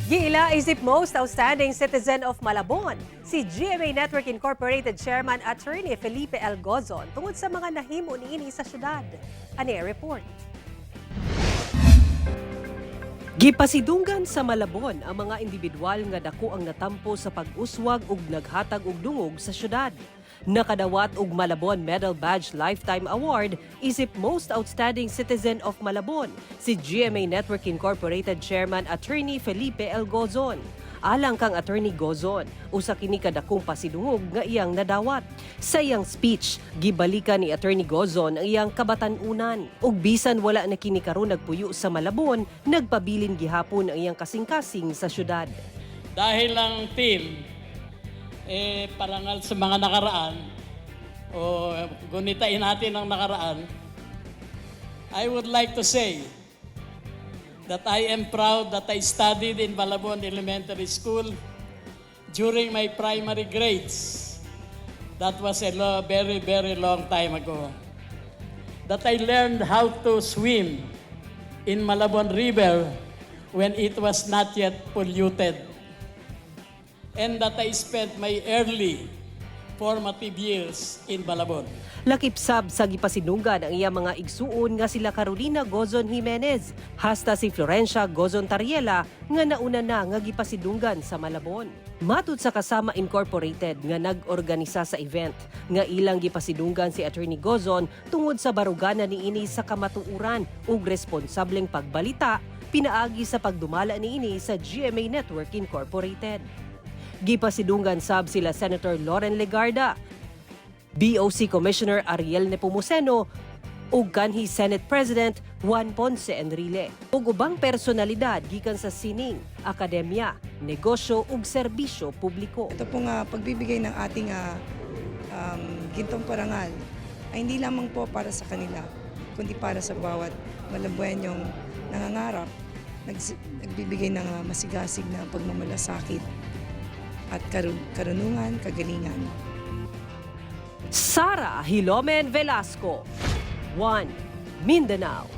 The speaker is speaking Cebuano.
Giila isip Most Outstanding Citizen of Malabon si GMA Network Incorporated Chairman Attorney Felipe L. Gozon tungod sa mga nahimo niini sa syudad. Ani report. Gipasidunggan sa Malabon ang mga individual nga dako ang natampo sa pag-uswag ug naghatag og dungog sa syudad. Nakadawat og Malabon Medal Badge Lifetime Award isip Most Outstanding Citizen of Malabon si GMA Network Incorporated Chairman Attorney Felipe L. Gozon. Alang kang Attorney Gozon, usa kini kadakong pasidungog nga iyang nadawat. Sa iyang speech, gibalikan ni Attorney Gozon ang iyang kabatan-unan. Ug bisan wala na kini karon nagpuyo sa Malabon, nagpabilin gihapon ang iyang kasing-kasing sa syudad. Dahil ang team, eh, parangal sa mga nakaraan, o gunitain natin ang nakaraan, I would like to say that I am proud that I studied in Malabon Elementary School during my primary grades. That was a very, very long time ago. That I learned how to swim in Malabon River when it was not yet polluted. And that I spent my early formative years in Malabon. Lakip sab sa gipasidunggan ang iyang mga igsuon nga sila Carolina Gozon Jimenez, hasta si Florencia Gozon Tariela nga nauna na nga gipasidunggan sa Malabon. Matud sa Kasama Incorporated nga nag-organisa sa event nga ilang gipasidunggan si Attorney Gozon tungod sa barugana niini sa kamatuoran ug responsableng pagbalita pinaagi sa pagdumala niini sa GMA Network Incorporated. Gipasidunggan sab sila Senator Loren Legarda, BOC Commissioner Ariel Nepomuceno ug kanhi Senate President Juan Ponce Enrile. Ug ubang personalidad gikan sa sining, akademya, negosyo ug serbisyo publiko. Ito pong pagbibigay ng ating gintong parangal ay hindi lamang po para sa kanila, kundi para sa bawat Malabuenyong nangangarap, nagbibigay ng masigasig na pagmamalasakit at karunungan, kagalingan. Sara Hilomen Velasco, 1 Mindanao.